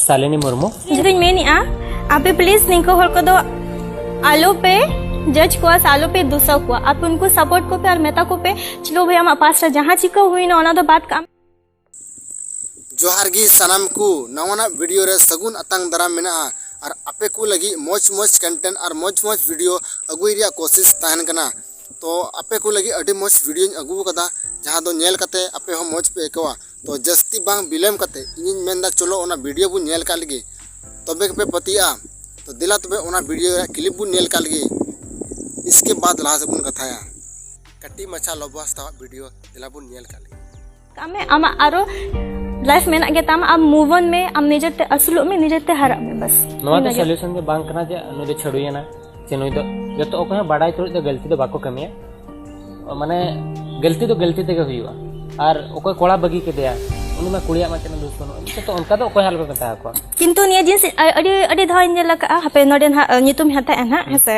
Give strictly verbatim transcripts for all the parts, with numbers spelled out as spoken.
ᱥᱟᱞᱤᱱᱤ ᱢᱩᱨᱢᱩ᱾ ᱤᱧ ᱫᱚᱧ ᱢᱮᱱᱮᱜᱼᱟ, ᱟᱯᱮ ᱯᱞᱤᱡᱽ ᱱᱤᱝᱠᱟᱹ ᱦᱚᱲ ᱠᱚᱫᱚ ᱟᱞᱚ ᱯᱮ ᱡᱟᱡᱽ ᱠᱚᱣᱟ ᱥᱮ ᱟᱞᱚ ᱯᱮ ᱫᱩᱥᱟᱹ ᱠᱚᱣᱟ᱾ ᱟᱯᱮ ᱩᱱᱠᱩ ᱥᱟᱯᱳᱨᱴ ᱠᱚᱯᱮ ᱟᱨ ᱢᱮᱛᱟ ᱠᱚᱯᱮ, ᱪᱚᱞᱚ ᱵᱷᱟᱭ, ᱟᱢᱟᱜ ᱯᱟᱥ ᱨᱮ ᱡᱟᱦᱟᱸ ᱪᱤᱠᱟᱹ ᱦᱩᱭᱱᱟ ᱚᱱᱟ ᱫᱚ ᱵᱟᱫ ᱠᱟᱜ ᱢᱮ᱾ ᱡᱚᱦᱟᱨ ᱜᱮ ᱥᱟᱱᱟᱢ ᱠᱚ, ᱱᱟᱣᱟᱱᱟᱜ ᱵᱷᱤᱰᱤᱭᱳ ᱨᱮ ᱥᱟᱹᱜᱩᱱ ᱟᱛᱟᱝ ᱫᱟᱨᱟᱢ ᱢᱮᱱᱟᱜᱼᱟ᱾ ᱟᱨ ᱟᱯᱮ ᱠᱚ ᱞᱟᱹᱜᱤᱫ ᱢᱚᱡᱽ ᱢᱚᱡᱽ ᱠᱚᱱᱴᱮᱱᱴ ᱟᱨ ᱢᱚᱡᱽ ᱢᱚᱡᱽ ᱵᱷᱤᱰᱤᱭᱳ ᱟᱹᱜᱩᱭ ᱨᱮᱭᱟᱜ ᱠᱳᱥᱤᱥ ᱛᱟᱦᱮᱱ ᱠᱟᱱᱟ᱾ ᱛᱚ ᱟᱯᱮ ᱠᱚ ᱞᱟᱹᱜᱤᱫ ᱟᱹᱰᱤ ᱢᱚᱡᱽ ᱵᱷᱤᱰᱤᱭᱳᱧ ᱟᱹᱜᱩ ᱟᱠᱟᱫᱟ, ᱡᱟᱦᱟᱸ ᱫᱚ ᱧᱮᱞ ᱠᱟᱛᱮ ᱟᱯᱮ ᱦᱚᱸ ᱢᱚᱡᱽ ᱯᱮ ᱟᱹᱭᱠᱟᱹᱣᱟ᱾ ᱛᱚ ᱡᱟᱹᱥᱛᱤ ᱵᱟᱝ ᱵᱤᱞᱚᱢ ᱠᱟᱛᱮ ᱤᱧᱤᱧ ᱢᱮᱱᱫᱟ, ᱪᱚᱞᱚ ᱚᱱᱟ ᱵᱷᱤᱰᱤᱭᱳ ᱵᱚᱱ ᱧᱮᱞ ᱠᱟᱜ ᱞᱮᱜᱮ, ᱛᱚᱵᱮ ᱜᱮᱯᱮ ᱯᱟᱹᱛᱭᱟᱹᱜᱼᱟ᱾ ᱛᱚ ᱫᱮᱞᱟ ᱛᱚᱵᱮ ᱚᱱᱟ ᱵᱷᱤᱰᱤᱭᱳ ᱨᱮᱭᱟᱜ ᱠᱞᱤᱯ ᱵᱚᱱ ᱧᱮᱞ ᱠᱟᱜ ᱞᱮᱜᱮ, ᱤᱥᱠᱮ ᱵᱟᱫ ᱞᱟᱦᱟ ᱥᱮᱫ ᱵᱚᱱ ᱠᱟᱛᱷᱟᱭᱟ᱾ ᱠᱟᱹᱴᱤᱡ ᱢᱟᱪᱷᱟ ᱞᱚᱵᱚ ᱦᱟᱸᱥᱫᱟᱣᱟᱜ ᱵᱷᱤᱰᱤᱭᱳ ᱫᱮᱞᱟ ᱵᱚᱱ ᱧᱮᱞ ᱠᱟᱜ ᱞᱮᱜᱮ᱾ ᱠᱟᱜ ᱢᱮ, ᱟᱢᱟᱜ ᱟᱨᱚ ᱞᱟᱭᱤᱯᱷ ᱢᱮᱱᱟᱜ ᱜᱮ ᱛᱟᱢᱟ, ᱟᱢ ᱢᱩᱵᱷ ᱚᱱ ᱢᱮ, ᱟᱢ ᱱᱤᱡᱮᱛᱮ ᱟᱹᱥᱩᱞᱚᱜ ᱢᱮ, ᱱᱤᱡᱮᱛᱮ ᱦᱟᱨᱟᱜ ᱢᱮ, ᱵᱟᱥ᱾ ᱱᱚᱣᱟ ᱫᱚ ᱤᱱᱟᱹᱜᱮ᱾ ᱥᱚᱞᱤᱭᱩᱥᱚᱱ ᱫᱚ ᱵᱟᱝ ᱠᱟᱱᱟ ᱡᱮ ᱱᱩᱭ ᱫᱚ ᱪᱷᱟᱹᱰᱩᱭᱮᱱᱟ ᱥᱮ ᱱᱩᱭ ᱫᱚ, ᱡᱚᱛᱚ ᱚᱠᱚᱭ ᱦᱚᱸ ᱵᱟᱰᱟᱭ ᱛᱩᱞᱩᱡ ᱫᱚ ᱜᱟᱹᱞᱛᱤ ᱫᱚ ᱵᱟᱠᱚ ᱠᱟᱹᱢᱤᱭᱟ᱾ ᱢᱟᱱᱮ ᱜᱟᱹᱞᱛᱤ ᱫᱚ ᱜᱟᱹᱞᱛᱤ ᱛᱮᱜᱮ ᱦᱩᱭᱩᱜᱼᱟ᱾ ᱟᱨ ᱚᱠᱚᱭ ᱠᱚᱲᱟ ᱵᱟᱹᱜᱤ ᱠᱮᱫᱮᱭᱟ, ᱩᱱᱤ ᱢᱟ ᱠᱩᱲᱤᱭᱟᱜ ᱢᱟ ᱪᱮᱫ ᱦᱚᱸ ᱫᱳᱥ ᱵᱟᱹᱱᱩᱜᱼᱟ, ᱡᱚᱛᱚ ᱚᱱᱠᱟ ᱫᱚ ᱚᱠᱚᱭ ᱦᱚᱸ ᱟᱞᱚᱯᱮ ᱢᱮᱛᱟ ᱟᱠᱚᱣᱟ᱾ ᱠᱤᱱᱛᱩ ᱱᱤᱭᱟᱹ ᱡᱤᱱᱤᱥ ᱟ- ᱟᱹᱰᱤ ᱟᱹᱰᱤ ᱫᱷᱟᱣ ᱤᱧ ᱧᱮᱞ ᱟᱠᱟᱫᱼᱟ, ᱦᱟᱯᱮ ᱱᱚᱰᱮ ᱱᱟᱦᱟᱜ ᱧᱩᱛᱩᱢ ᱦᱟᱛᱟᱣᱮᱫᱼᱟ ᱱᱟᱦᱟᱜ, ᱦᱮᱸᱥᱮ?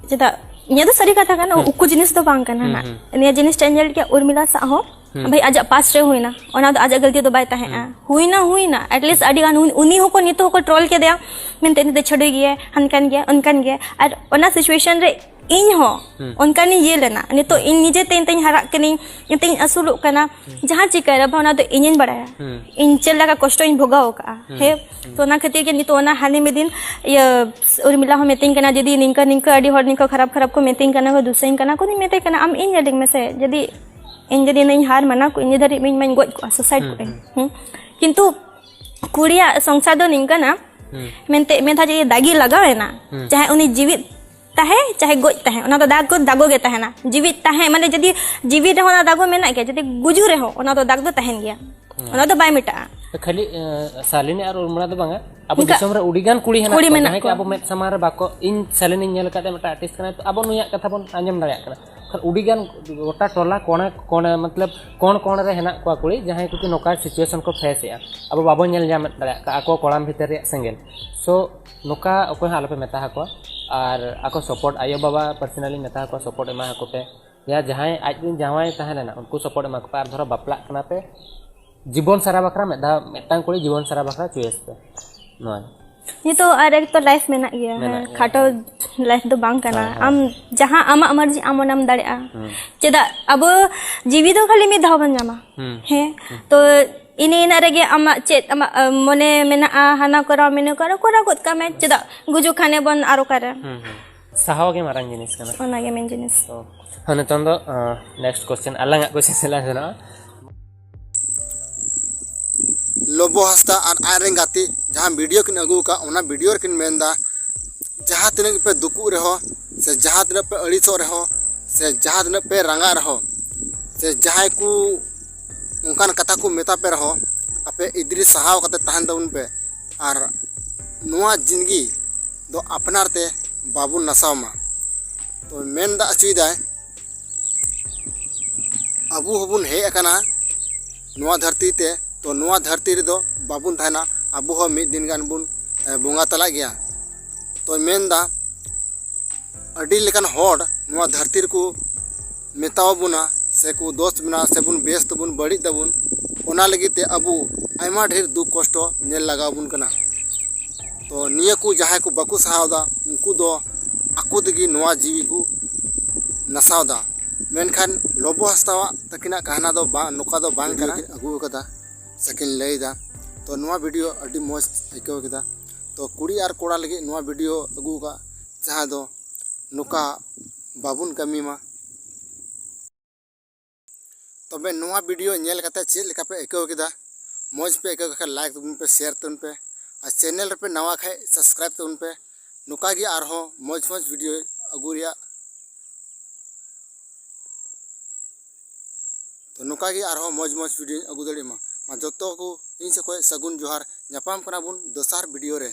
ᱪᱮᱫᱟᱜ, ᱱᱤᱭᱟᱹ ᱫᱚ ᱥᱟᱹᱨᱤ ᱠᱟᱛᱷᱟ ᱠᱟᱱᱟ, ᱩᱠᱩ ᱡᱤᱱᱤᱥ ᱫᱚ ᱵᱟᱝ ᱠᱟᱱᱟ ᱱᱟᱦᱟᱜ᱾ ᱱᱤᱭᱟᱹ ᱡᱤᱱᱤᱥ ᱴᱟᱜ ᱤᱧ ᱧᱮᱞ ᱠᱮᱫᱼᱟ ᱩᱨᱢᱤᱞᱟ ᱥᱟᱶ ᱦᱚᱸ᱾ ᱵᱷᱟᱭ, ᱟᱡᱟᱜ ᱯᱟᱥ ᱨᱮ ᱦᱩᱭᱱᱟ, ᱚᱱᱟ ᱫᱚ ᱟᱡᱟᱜ ᱜᱟᱹᱞᱛᱤ ᱫᱚ ᱵᱟᱭ ᱛᱟᱦᱮᱸᱜᱼᱟ᱾ ᱦᱩᱭᱱᱟ, ᱦᱩᱭᱱᱟ, ᱮᱴᱞᱤᱥᱴ ᱟᱹᱰᱤ ᱜᱟᱱ ᱩᱱ- ᱩᱱᱤ ᱦᱚᱸᱠᱚ ᱱᱤᱛᱚᱜ ᱦᱚᱸᱠᱚ ᱴᱨᱚᱞ ᱠᱮᱫᱮᱭᱟ ᱢᱮᱱᱛᱮ, ᱩᱱᱤ ᱫᱚ ᱪᱷᱟᱹᱰᱩᱭ ᱜᱮᱭᱟᱭ, ᱦᱟᱱᱠᱟᱱ ᱜᱮᱭᱟᱭ, ᱩᱱᱠᱟᱱ ᱜᱮᱭᱟᱭ᱾ ᱟᱨ ᱚᱱᱟ ᱥᱤᱪᱩᱭᱮᱥᱚᱱ ᱨᱮ ᱤᱧ ᱦᱚᱸ ᱚᱱᱠᱟᱱᱤᱧ ᱤᱭᱟᱹ ᱞᱮᱱᱟ᱾ ᱱᱤᱛᱚᱜ ᱤᱧ ᱱᱤᱡᱮ ᱛᱮ ᱱᱤᱛᱚᱜ ᱤᱧ ᱦᱟᱨᱟᱜ ᱠᱟᱹᱱᱟᱹᱧ, ᱱᱤᱛᱚᱜ ᱤᱧ ᱟᱹᱥᱩᱞᱚᱜ ᱠᱟᱱᱟ, ᱡᱟᱦᱟᱸ ᱪᱤᱠᱟᱹᱭ ᱨᱮᱦᱚᱸ ᱚᱱᱟ ᱫᱚ ᱤᱧᱤᱧ ᱵᱟᱲᱟᱭᱟ᱾ ᱤᱧ ᱪᱮᱫ ᱞᱮᱠᱟ ᱠᱚᱥᱴᱚᱧ ᱵᱷᱳᱜᱟᱣ ᱟᱠᱟᱫᱼᱟ, ᱦᱮᱸ᱾ ᱛᱚ ᱚᱱᱟ ᱠᱷᱟᱹᱛᱤᱨ ᱜᱮ ᱱᱤᱛᱚᱜ ᱚᱱᱟ ᱦᱟᱱᱮ ᱢᱤᱫ ᱫᱤᱱ ᱤᱭᱟᱹ ᱩᱨᱢᱤᱞᱟ ᱦᱚᱸ ᱢᱤᱛᱟᱹᱧ ᱠᱟᱱᱟ, ᱡᱩᱫᱤ ᱱᱤᱝᱠᱟᱹ ᱱᱤᱝᱠᱟᱹ ᱟᱹᱰᱤ ᱦᱚᱲ ᱱᱤᱝᱠᱟᱹ ᱠᱷᱟᱨᱟᱯ ᱠᱷᱟᱨᱟᱯ ᱠᱚ ᱢᱤᱛᱟᱹᱧ ᱠᱟᱱᱟ, ᱠᱚ ᱫᱩᱥᱟᱹᱧ ᱠᱟᱱᱟ, ᱠᱚ ᱢᱤᱛᱟᱹᱧ ᱠᱟᱱᱟ, ᱟᱢ ᱤᱧ ᱧᱮᱞᱤᱧ ᱢᱮᱥᱮ, ᱡᱩᱫᱤ ᱤᱧ ᱡᱩᱫᱤ ᱤᱧ ᱦᱟᱨ ᱢᱟᱱᱟ ᱠᱚ, ᱤᱧ ᱫᱷᱟᱹᱨᱤᱡ ᱤᱧ ᱢᱟᱧ ᱜᱚᱡ ᱠᱚᱜᱼᱟ, ᱥᱩᱥᱟᱭᱤᱰ ᱠᱚᱜᱼᱟᱹᱧ᱾ ᱦᱩᱸ᱾ ᱠᱤᱱᱛᱩ ᱠᱩᱲᱤᱭᱟᱜ ᱥᱚᱝᱥᱟᱨ ᱫᱚ ᱱᱤᱝᱠᱟᱹᱱᱟ, ᱢᱮᱱᱛᱮ ᱢᱮᱱ ᱫᱷᱟᱣ ᱡᱩᱫᱤ ᱫᱟᱜᱤ ᱞᱟᱜᱟᱣ ᱮᱱᱟ, ᱪᱟᱦᱮ ᱩᱱᱤ ᱡᱤᱣᱤᱫ ᱛᱟᱦᱮᱸ ᱪᱟᱦᱮ ᱜᱚᱡ ᱛᱟᱦᱮᱸ, ᱚᱱᱟ ᱫᱚ ᱫᱟᱜ ᱠᱚ ᱫᱟᱜᱚ ᱜᱮ ᱛᱟᱦᱮᱱᱟ᱾ ᱡᱤᱣᱤᱫ ᱛᱟᱦᱮᱸ ᱢᱟᱱᱮ ᱡᱩᱫᱤ ᱡᱤᱣᱤᱫ ᱨᱮᱦᱚᱸ ᱚᱱᱟ ᱫᱟᱜᱚ ᱢᱮᱱᱟᱜ ᱜᱮᱭᱟ, ᱡᱩᱫᱤ ᱜᱩᱡᱩᱜ ᱨᱮᱦᱚᱸ ᱚᱱᱟ ᱫᱚ ᱫᱟᱜ ᱫᱚ ᱛᱟᱦᱮᱱ ᱜᱮᱭᱟ, ᱚᱱᱟ ᱫᱚ ᱵᱟᱭ ᱢᱮᱴᱟᱜᱼᱟ᱾ ᱠᱷᱟᱹᱞᱤ ᱮ, ᱥᱟᱞᱤᱱᱤ ᱟᱨ ᱩᱨᱢᱤᱞᱟ ᱫᱚ ᱵᱟᱝᱟ, ᱟᱵᱚ ᱱᱤᱝᱠᱟ ᱫᱤᱥᱚᱢ ᱨᱮ ᱟᱹᱰᱤᱜᱟᱱ ᱠᱩᱲᱤ ᱦᱮᱱᱟᱜ ᱠᱩᱲᱤ ᱠᱚᱣᱟ, ᱢᱮᱱᱟᱜ ᱡᱟᱦᱟᱸᱭ ᱠᱚ ᱠᱚᱣᱟ᱾ ᱟᱵᱚ ᱢᱮᱫ ᱥᱟᱢᱟᱝ ᱨᱮ ᱵᱟᱠᱚ, ᱤᱧ ᱥᱟᱞᱤᱱᱤᱧ ᱧᱮᱞ ᱟᱠᱟᱫ ᱛᱟᱭᱟ, ᱢᱤᱫᱴᱟᱝ ᱟᱨᱴᱤᱥᱴ ᱠᱟᱱᱟᱭ, ᱛᱚ ᱟᱵᱚ ᱱᱩᱭᱟᱜ ᱠᱟᱛᱷᱟ ᱵᱚᱱ ᱟᱸᱡᱚᱢ ᱫᱟᱲᱮᱭᱟᱜ ᱠᱟᱱᱟ᱾ ᱠᱷᱟᱱ ᱟᱹᱰᱤᱜᱟᱱ ᱜᱚᱴᱟ ᱴᱚᱞᱟ ᱠᱚᱬᱮ ᱠᱚᱬᱮ, ᱢᱚᱛᱞᱚᱵ ᱠᱚᱬ ᱠᱚᱬ ᱨᱮ ᱦᱮᱱᱟᱜ ᱠᱚᱣᱟ ᱠᱩᱲᱤ, ᱡᱟᱦᱟᱸᱭ ᱠᱚ ᱱᱚᱝᱠᱟ ᱥᱤᱪᱩᱭᱮᱥᱚᱱ ᱠᱚ ᱯᱷᱮᱥ ᱮᱫᱼᱟ, ᱟᱵᱚ ᱵᱟᱵᱚᱱ ᱧᱮᱞ ᱧᱟᱢ ᱫᱟᱲᱮᱭᱟᱜ ᱠᱟᱱᱟ ᱟᱠᱚ ᱠᱚᱲᱟᱢ ᱵᱷᱤᱛᱟᱹᱨ ᱨᱮᱭᱟᱜ ᱥᱮᱸᱜᱮᱞ᱾ ᱥᱳ ᱱᱚᱝᱠᱟ ᱚᱠᱚᱭ ᱦᱚᱸ ᱟᱞᱚᱯᱮ ᱢᱮᱛᱟ ᱟᱠᱚᱣᱟ᱾ ᱟᱨ ᱟᱠᱚ ᱥᱟᱯᱳᱨᱴ, ᱟᱭᱳᱼᱵᱟᱵᱟ ᱯᱟᱨᱥᱚᱱᱟᱞᱤᱧ ᱢᱮᱛᱟ ᱟᱠᱚᱣᱟ, ᱥᱟᱯᱳᱨᱴ ᱮᱢᱟ ᱟᱠᱚ ᱯᱮ᱾ ᱭᱟ ᱡᱟᱦᱟᱸᱭ ᱟᱡ ᱨᱮᱱ ᱡᱟᱶᱟᱭ ᱛᱟᱦᱮᱸ ᱞᱮᱱᱟ, ᱩᱱᱠᱩ ᱥᱟᱯᱳᱨᱴ ᱮᱢᱟ ᱠᱚ ᱯᱮ᱾ ᱟᱨ ᱫᱷᱚᱨᱚ ᱵᱟᱯᱞᱟᱜ ᱠᱟᱱᱟ ᱯᱮ, ᱡᱤᱵᱚᱱ ᱥᱟᱨᱟ ᱵᱟᱠᱷᱨᱟ ᱢᱤᱫ ᱫᱷᱟᱣ, ᱢᱤᱫᱴᱟᱝ ᱠᱩᱲᱤ ᱡᱤᱵᱚᱱ ᱥᱟᱨᱟ ᱵᱟᱠᱷᱨᱟ ᱪᱚᱭᱮᱥ ᱯᱮ᱾ ᱱᱚᱣᱟ ᱱᱤᱛᱚᱜ ᱟᱨ ᱮᱠ ᱛᱚ ᱞᱟᱭᱤᱯᱷ ᱢᱮᱱᱟᱜ ᱜᱮᱭᱟ᱾ ᱢᱮᱱᱟᱜ ᱜᱮᱭᱟ᱾ ᱠᱷᱟᱴᱚ ᱞᱟᱭᱤᱯᱷ ᱫᱚ ᱵᱟᱝ ᱠᱟᱱᱟ᱾ ᱦᱳᱭ, ᱦᱳᱭ᱾ ᱟᱢ ᱡᱟᱦᱟᱸ ᱟᱢᱟᱜ ᱢᱟᱨᱡᱤ, ᱟᱢ ᱚᱱᱟᱢ ᱫᱟᱲᱮᱭᱟᱜᱼᱟ᱾ ᱪᱮᱫᱟᱜ? ᱟᱵᱚ ᱡᱤᱣᱤ ᱫᱚ ᱠᱷᱟᱹᱞᱤ ᱢᱤᱫ ᱫᱷᱟᱣ ᱵᱚᱱ ᱧᱟᱢᱟ᱾ ᱦᱩᱸ᱾ ᱦᱮᱸ, ᱛᱚ ᱤᱱᱟᱹ ᱤᱱᱟᱹᱜ ᱨᱮᱜᱮ ᱟᱢᱟᱜ ᱪᱮᱫ ᱟᱢᱟᱜ ᱟᱹ, ᱢᱚᱱᱮ ᱢᱮᱱᱟᱜᱼᱟ, ᱦᱟᱱᱟ ᱠᱚᱨᱟᱣ, ᱢᱮᱱᱮ ᱠᱚᱨᱟᱣ, ᱠᱚᱨᱟᱣ ᱜᱚᱫ ᱠᱟᱜ ᱢᱮ᱾ ᱪᱮᱫᱟᱜ? ᱜᱩᱡᱩᱜ ᱠᱷᱟᱱᱮ ᱵᱚᱱ ᱟᱨ ᱚᱠᱟᱨᱮ? ᱦᱩᱸ, ᱦᱩᱸ᱾ ᱥᱟᱦᱟᱣ ᱜᱮ ᱢᱟᱨᱟᱝ ᱡᱤᱱᱤᱥ ᱠᱟᱱᱟ᱾ ᱚᱱᱟᱜᱮ ᱢᱮᱱ ᱡᱤᱱᱤᱥ᱾ ᱛᱚ ᱦᱚᱸ, ᱱᱤᱛᱚᱝ ᱫᱚ ᱱᱮᱠᱥᱴ ᱠᱚᱥᱪᱮᱱ, ᱟᱞᱟᱝᱟᱜ ᱠᱚᱥᱪᱮᱱ ᱥᱮᱫ ᱞᱟᱝ ᱥᱮᱱᱚᱜᱼᱟ᱾ ᱞᱚᱵᱚ ᱦᱟᱸᱥᱫᱟ ᱟᱨ ᱟᱡᱨᱮᱱ ᱜᱟᱛᱮ ᱡᱟᱦᱟᱸ ᱵᱷᱤᱰᱤᱭᱳ ᱠᱤᱱ ᱟᱹᱜᱩ ᱟᱠᱟᱫ, ᱚᱱᱟ ᱵᱷᱤᱰᱤᱭᱳ ᱨᱮᱠᱤᱱ ᱢᱮᱱᱫᱟ, ᱡᱟᱦᱟᱸ ᱛᱤᱱᱟᱹᱜ ᱜᱮᱯᱮ ᱫᱩᱠᱩᱜ ᱨᱮᱦᱚᱸ, ᱥᱮ ᱡᱟᱦᱟᱸ ᱛᱤᱱᱟᱹᱜ ᱯᱮ ᱟᱹᱲᱤᱥᱚᱜ ᱨᱮᱦᱚᱸ, ᱥᱮ ᱡᱟᱦᱟᱸ ᱛᱤᱱᱟᱹᱜ ᱯᱮ ᱨᱟᱸᱜᱟᱜ ᱨᱮᱦᱚᱸ, ᱥᱮ ᱡᱟᱦᱟᱸᱭ ᱠᱚ ᱚᱱᱠᱟᱱ ᱠᱟᱛᱷᱟ ᱠᱚ ᱢᱮᱛᱟ ᱯᱮ ᱨᱮᱦᱚᱸ, ᱟᱯᱮ ᱤᱫᱨᱤ ᱥᱟᱦᱟᱣ ᱠᱟᱛᱮ ᱛᱟᱦᱮᱱ ᱛᱟᱵᱚᱱ ᱯᱮ᱾ ᱟᱨ ᱱᱚᱣᱟ ᱡᱤᱱᱫᱜᱤ ᱫᱚ ᱟᱯᱱᱟᱨ ᱛᱮ ᱵᱟᱵᱚᱱ ᱱᱟᱥᱟᱣ ᱢᱟ᱾ ᱛᱚ ᱢᱮᱱ ᱫᱟ ᱚᱪᱚᱭᱮᱫᱟᱭ, ᱟᱵᱚ ᱦᱚᱸᱵᱚᱱ ᱦᱮᱡ ᱟᱠᱟᱱᱟ ᱱᱚᱣᱟ ᱫᱷᱟᱹᱨᱛᱤ ᱛᱮ, ᱛᱚ ᱱᱚᱣᱟ ᱫᱷᱟᱹᱨᱛᱤ ᱨᱮᱫᱚ ᱵᱟᱵᱚᱱ ᱛᱟᱦᱮᱱᱟ, ᱟᱵᱚ ᱦᱚᱸ ᱢᱤᱫ ᱫᱤᱱ ᱜᱟᱱ ᱵᱚᱱ, ᱮ, ᱵᱚᱸᱜᱟ ᱛᱟᱞᱟᱜ ᱜᱮᱭᱟ᱾ ᱛᱚ ᱢᱮᱱᱫᱟ, ᱟᱹᱰᱤ ᱞᱮᱠᱟᱱ ᱦᱚᱲ ᱱᱚᱣᱟ ᱫᱷᱟᱹᱨᱛᱤ ᱨᱮᱠᱚ ᱢᱮᱛᱟᱣᱟᱵᱚᱱᱟ, ᱥᱮᱠᱚ ᱫᱳᱥ ᱵᱚᱱᱟ, ᱥᱮᱵᱚᱱ ᱵᱮᱥ ᱛᱟᱵᱚᱱ ᱵᱟᱹᱲᱤᱡ ᱛᱟᱵᱚᱱ, ᱚᱱᱟ ᱞᱟᱹᱜᱤᱫ ᱛᱮ ᱟᱵᱚ ᱟᱭᱢᱟ ᱰᱷᱮᱨ ᱫᱩᱠ ᱠᱚᱥᱴᱚ ᱧᱮᱞ ᱞᱟᱜᱟᱣ ᱟᱵᱚᱱ ᱠᱟᱱᱟ᱾ ᱛᱚ ᱱᱤᱭᱟᱹ ᱠᱚ ᱡᱟᱦᱟᱸᱭ ᱠᱚ ᱵᱟᱠᱚ ᱥᱟᱦᱟᱣ ᱫᱟ, ᱩᱱᱠᱩ ᱫᱚ ᱟᱠᱚ ᱛᱮᱜᱮ ᱱᱚᱣᱟ ᱡᱤᱣᱤ ᱠᱚ ᱱᱟᱥᱟᱣ ᱫᱟ᱾ ᱢᱮᱱᱠᱷᱟᱱ ᱞᱚᱵᱚ ᱦᱟᱸᱥᱫᱟᱣᱟᱜ ᱛᱟᱹᱠᱤᱱᱟᱜ ᱠᱟᱦᱱᱟ ᱫᱚ ᱵᱟᱝ, ᱱᱚᱝᱠᱟ ᱫᱚ ᱵᱟᱝ ᱠᱟᱱᱟ᱾ ᱠᱤᱱ ᱟᱹᱜᱩ ᱟᱠᱟᱫᱟ ᱥᱮ ᱠᱤᱱ ᱞᱟᱹᱭ ᱫᱟ᱾ ᱛᱚ ᱱᱚᱣᱟ ᱵᱷᱤᱰᱤᱭᱳ ᱟᱹᱰᱤ ᱢᱚᱡᱽ ᱟᱹᱭᱠᱟᱹᱣ ᱠᱮᱫᱟ᱾ ᱛᱚ ᱠᱩᱲᱤ ᱟᱨ ᱠᱚᱲᱟ ᱞᱟᱹᱜᱤᱫ ᱱᱚᱣᱟ ᱵᱷᱤᱰᱤᱭᱳ ᱟᱹᱜᱩ ᱟᱠᱟᱫ, ᱡᱟᱦᱟᱸ ᱫᱚ ᱱᱚᱝᱠᱟ ᱵᱟᱵᱚᱱ ᱠᱟᱹᱢᱤ ᱢᱟ᱾ ᱛᱚᱵᱮ ᱱᱚᱣᱟ ᱵᱷᱤᱰᱤᱭᱳ ᱧᱮᱞ ᱠᱟᱛᱮ ᱪᱮᱫ ᱞᱮᱠᱟ ᱯᱮ ᱟᱹᱭᱠᱟᱹᱣ ᱠᱮᱫᱟ? ᱢᱚᱡᱽ ᱯᱮ ᱟᱹᱭᱠᱟᱹᱣ ᱠᱷᱟᱱ ᱞᱟᱭᱤᱠ ᱛᱟᱵᱚᱱ ᱯᱮ, ᱥᱮᱭᱟᱨ ᱛᱟᱵᱚᱱ ᱯᱮ, ᱟᱨ ᱪᱮᱱᱮᱞ ᱨᱮᱯᱮ ᱱᱟᱣᱟ ᱠᱷᱟᱡ ᱥᱟᱵᱥᱠᱨᱟᱭᱤᱵ ᱛᱟᱵᱚᱱ ᱯᱮ᱾ ᱱᱚᱝᱠᱟ ᱜᱮ ᱟᱨᱦᱚᱸ ᱢᱚᱡᱽ ᱢᱚᱡᱽ ᱵᱷᱤᱰᱤᱭᱳ ᱟᱹᱜᱩ ᱨᱮᱭᱟᱜ, ᱛᱚ ᱱᱚᱝᱠᱟ ᱜᱮ ᱟᱨᱦᱚᱸ ᱢᱚᱡᱽ ᱢᱚᱡᱽ ᱵᱷᱤᱰᱤᱭᱳᱧ ᱟᱹᱜᱩ ᱫᱟᱲᱮᱭᱟᱜ ᱢᱟ᱾ ᱢᱟ ᱡᱚᱛᱚ ᱠᱚ ᱤᱧ ᱥᱮᱫ ᱠᱷᱚᱱ ᱥᱟᱹᱜᱩᱱ ᱡᱚᱦᱟᱨ, ᱧᱟᱯᱟᱢ ᱠᱟᱱᱟ ᱵᱚᱱ ᱫᱚᱥᱟᱨ ᱵᱷᱤᱰᱤᱭᱳ ᱨᱮ᱾